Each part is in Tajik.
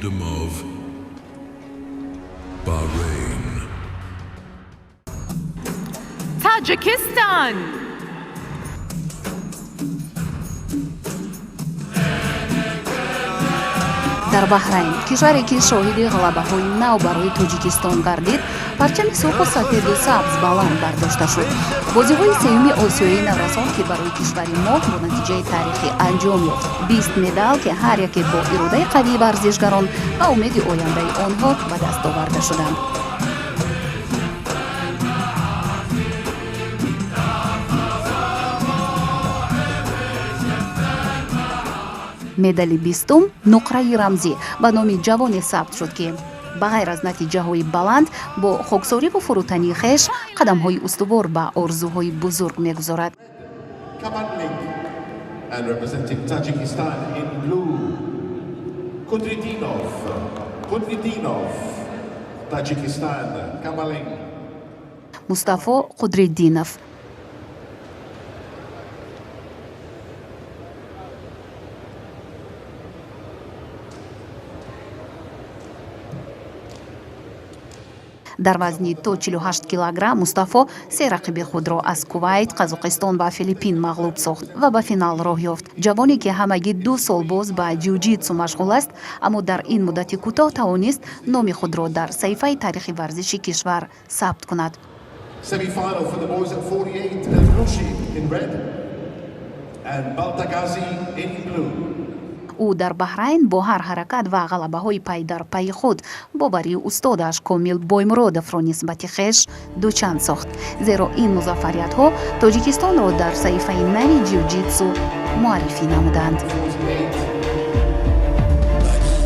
Kingdom of Bahrain. Tajikistan. Дар Баҳрайн, кишваре ки шоҳиди ғалабаҳои нав барои Тоҷикистон гардид, парчами сурху сафеду сабз баланд бардошта шуд. Бозиҳои сеюми Осиёии наврасон, ки барои кишвари мо бо натиҷаи таърихӣ анҷом ёфт, 20 медал, ки ҳар яке бо иродаи қавии варзишгарон ва умеди ояндаи онҳо ба даст оварда шуданд. Медали 20-ум, нуқраи рамзӣ, ба номи ҷавоне сабт шуд, ки ба ғайр аз натиҷаҳои баланд бо хоксориву фурӯтании хеш қадамҳои устувор ба орзуҳои бузург мегузорад. Kamanlik, and representing Tajikistan in blue, Kudridinov, Kudridinov, Tajikistan, Kamaling. Мустафо Қудриддинов. Дар вазни то 48 килограмм Мустафо се рақиби худро аз Кувайт, Қазоқистон ва Филиппин мағлуб сохт ва ба финал роҳ ёфт. Ҷавоне, ки ҳамагӣ 2 сол боз ба ҷиу-ҷитсу машғул аст, аммо дар ин муддати кӯтоҳ тавонист номи худро дар саҳифаи таърихи варзиши кишвар сабт кунад. Semi-final for the boys at 48, El Bloushi in red and Baltagazi in blue. Ӯ дар Баҳрайн бо ҳар ҳаракат ва ғалабаҳои пай дар пайи худ боварии устодаш Комил Боймуродовро нисбати хеш дучанд сохт, зеро ин музаффариятҳо Тоҷикистонро дар саҳифаи нави ҷиу-ҷитсу муаррифӣ намуданд. 48.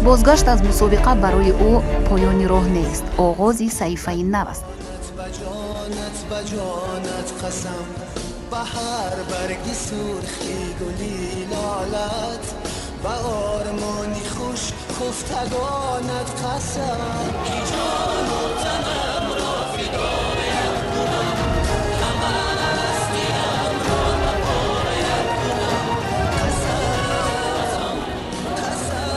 Бозгашт аз мусобиқа барои ӯ поёни роҳ нест, оғози саҳифаи нав аст. Ба ҷонат, ба ҷонат қасам, ба ҳар барги сурхи гули лолат, ба ормони хуш хуфтагонат қасам, ки ҷону танамро фидоят кунам, ҳамастиамро ба поят кунам, қасам, қасам.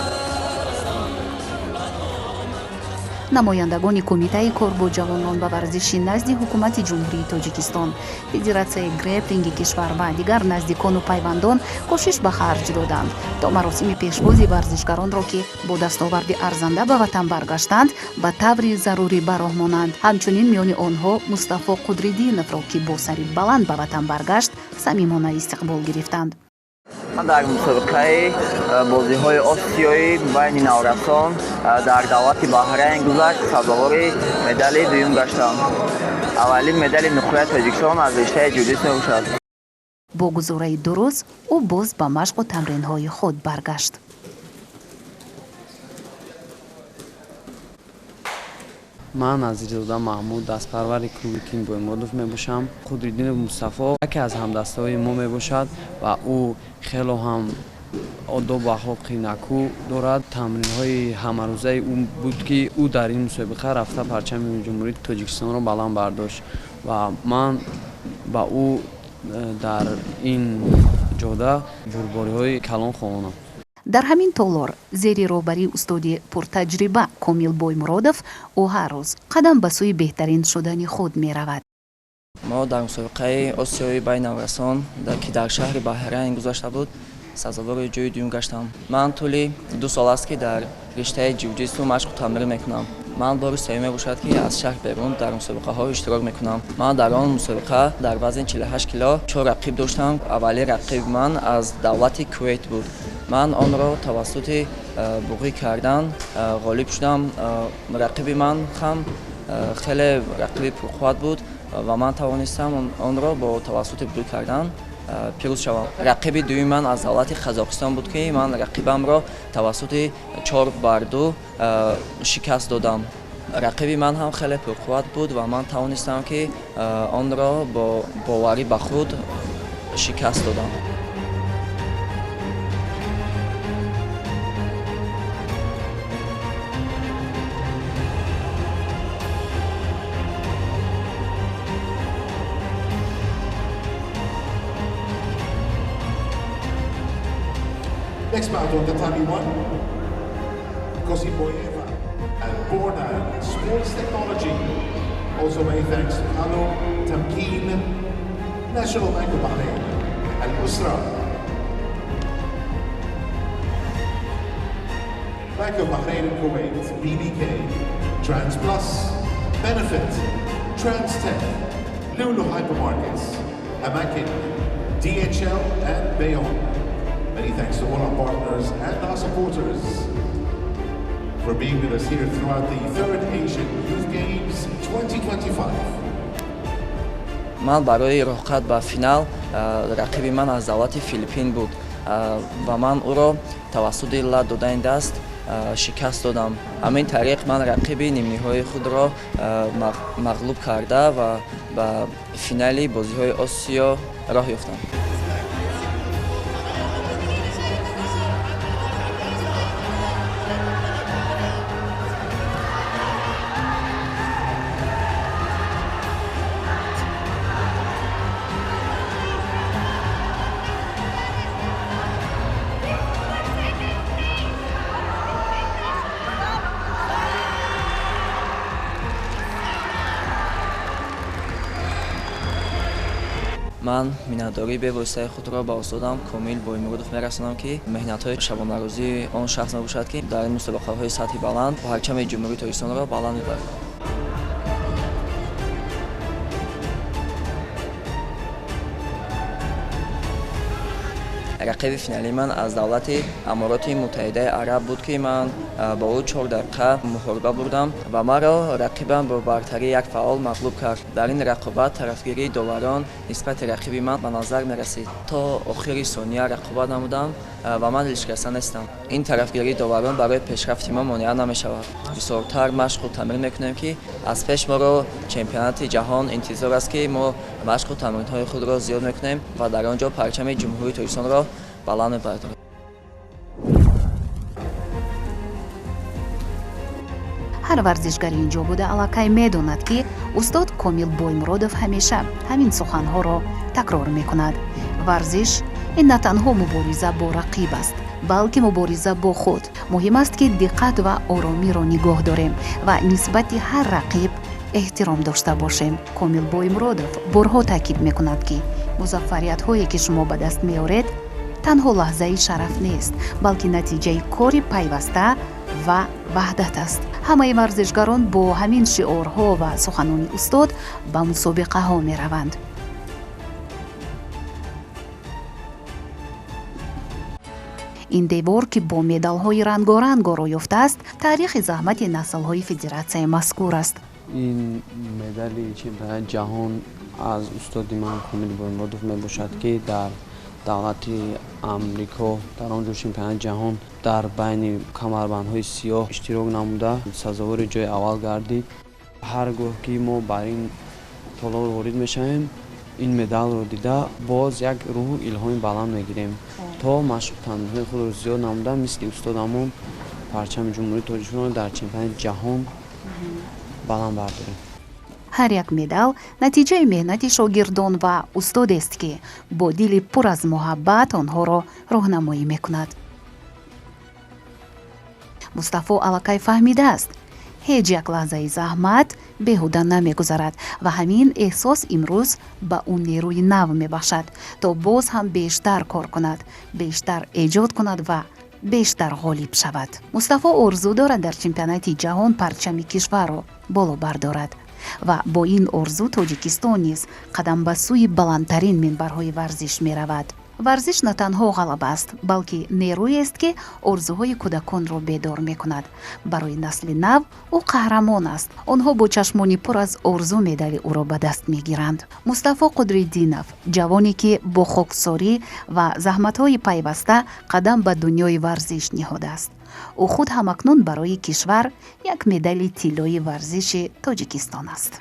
Намояндагони Кумитаи кор бо ҷавонон ба варзиши назди Ҳукумати Ҷумҳурии Тоҷикистон, Федератсияи греплинги кишвар ва дигар наздикону пайвандон кӯшиш ба харҷ доданд, то маросими пешвози варзишгаронро, ки бо дастоварди арзанда ба ватан баргаштанд, ба таври зарурӣ ба роҳ монанд. Ҳамчунин миёни онҳо Мустафо Қудриддиновро, ки бо сари баланд ба ватан баргашт, самимона истиқбол гирифтанд. Ман дар мусобиқаи бозиҳои осиёӣ байни наврасон дар давлати Баҳрайн гузашт, сазовори медали дуюм гаштам. Аввалин медали нуқраи Тоҷикистон аз риштаи ҷудису мебошад. Бо гузораи 2 рӯз ӯ боз ба машқу тамринҳои худ баргашт. Ман Азиззода Маҳмуд, дастпарвари клуби Кинг Боймуродов мебошам. Қудриддинов Мустафо яке аз ҳамдастаҳои мо мебошад ва ӯ хело ҳам одобу ахлоқи накӯ дорад. Тамринҳои ҳамарӯзаи ӯ буд, ки ӯ дар ин мусобиқа рафта парчами Ҷумҳурии Тоҷикистонро баланд бардошт ва ман ба ӯ дар ин ҷода бурдбориҳои калон хоҳонам. Дар ҳамин толор, зери роҳбарии устоди пуртаҷриба Комил Боймуродов, ӯ ҳар рӯз қадам ба сӯи беҳтарин шудани худ меравад. Мо дар мусобиқаи осиёӣ байни наврасон, ки дар шаҳри Баҳрайн гузашта буд, сазовори ҷои дуюм гаштам. Ман тӯли 2 сол аст, ки дар риштаи ҷиу-ҷитсу машқу тамрин мекунам. Ман бори сеюм мебошад, ки аз шаҳр берун дар мусобиқаҳо иштирок мекунам. Ман дар он мусобиқа дар вазни 48 кило чор рақиб доштам. Аввалин рақиби ман аз давлати Кувейт буд. Ман онро тавассути буғӣ кардан ғолиб шудам. Рақиби ман ҳам хеле рақиби пурқувват буд ва ман тавонистам онро бо тавассути буғӣ кардан пирӯз шавам. Рақиби дуюми ман аз давлати Қазоқистон буд, ки ман рақибамро тавассути 4 бар 2 шикаст додам. Рақиби ман ҳам хеле пурқувват буд ва ман тавонистам, ки онро бо боварӣ ба худ шикаст додам. Next bout on tatami one, Kosimboyeva and Borna Sports Technology. Also many thanks to Alo, Tamkeen, National Bank of Bahrain, Al Usra, Bank of Bahrain and Kuwait, BBK, Trans Plus, Benefit, Transtech, Lulu Hypermarkets, Amakin, DHL and Bayon. Many thanks to all our partners and our supporters for being with us here throughout the third Asian Youth Games 2025. Ман барои роҳқат ба финал рақиби ман аз давлати Филиппин буд ва ман ӯро тавассути лат додани даст шикаст додам. Ҳамин тариқ ман рақиби нимниҳоии худро мағлуб карда ва ба финали бозиҳои Осиё роҳ ёфтам. Ман миннатдории бевоситаи худро ба устодам Комил Боймуродов мерасонам, ки меҳнатҳои шабонарӯзии он шахс мебошад, ки дар ин мусобиқаҳои сатҳи баланд парчами Ҷумҳурии Тоҷикистонро баланд мебарад. Рақиби финалии ман аз давлати Амороти Муттаҳидаи Араб буд, ки ман бо ӯ 4 дақиқа муҳориба бурдам ва маро рақибам бо бартарии як фаъол мағлуб кард. Дар ин рақобат тарафгирии доварон нисбати рақиби ман ба назар мерасид. То охири сония рақобат намудам ва ман дилшикаста нестам. Ин тарафгирии доварон барои пешрафти мо монеа намешавад. Бисёртар машқу тамрин мекунем, ки аз пеш моро чемпионати ҷаҳон интизор аст, ки мо машқу тамринҳои худро зиёд мекунем ва дар он ҷо парчами Ҷумҳурии Тоҷикистонро баланд мебардорем. Ҳар варзишгари инҷо буда аллакай медонад, ки устод Комил Боймуродов ҳамеша ҳамин суханҳоро такрор мекунад. Варзиш ин на танҳо мубориза бо рақиб аст, балки мубориза бо худ. Муҳим аст, ки диққат ва оромиро нигоҳ дорем ва нисбати ҳар рақиб эҳтиром дошта бошем. Комил Боймуродов борҳо таъкид мекунад, ки музаффариятҳое ки шумо ба даст меоред танҳо лаҳзаи шараф нест, балки натиҷаи кори пайваста ва ваҳдат аст. Ҳамаи варзишгарон бо ҳамин шиорҳо ва суханони устод ба мусобиқаҳо мераванд. Ин девор, ки бо медалҳои рангоранг оро ёфтааст, таърихи заҳмати наслҳои федератсияи мазкур аст. Ин медали чемпионати ҷаҳон аз устоди ман Комил Боймуродов мебошад, ки дар давлати Амрико дар он ҷо чемпионати ҷаҳон дар байни камарбандҳои сиёҳ иштирок намуда сазовори ҷои аввал гардид. Ҳар гоҳ ки мо бар ин толор ворид мешавем, ин медалро дида боз як рӯҳу илҳоми баланд мегирем, то машқу тамринҳои худро зиёд намуда мисли устодамон парчами Ҷумҳурии Тоҷикистонро дар чемпионати ҷаҳон баланд бардорем. Ҳар як медал натиҷаи меҳнати шогирдон ва устодест, ки бо дили пур аз муҳаббат онҳоро роҳнамоӣ мекунад. Мустафо аллакай фаҳмидааст, ҳеҷ як лаҳзаи заҳмат беҳуда намегузарад ва ҳамин эҳсос имрӯз ба ӯ нерӯи нав мебахшад, то боз ҳам бештар кор кунад, бештар эҷод кунад ва бештар ғолиб шавад. Мустафо орзу дорад дар чемпионати ҷаҳон парчами кишварро боло бардорад ва бо ин орзу Тоҷикистон низ қадам ба сӯи баландтарин минбарҳои варзиш меравад. Варзиш на танҳо ғалаба аст, балки нерӯест, ки орзуҳои кӯдаконро бедор мекунад. Барои насли нав ӯ қаҳрамон аст. Онҳо бо чашмони пур аз орзу медали ӯро ба даст мегиранд. Мустафо Қудриддинов, ҷавоне, ки бо хоксорӣ ва заҳматҳои пайваста қадам ба дунёи варзиш ниҳодааст. Ӯ худ ҳамакнун барои кишвар як медали тиллои варзиши Тоҷикистон аст.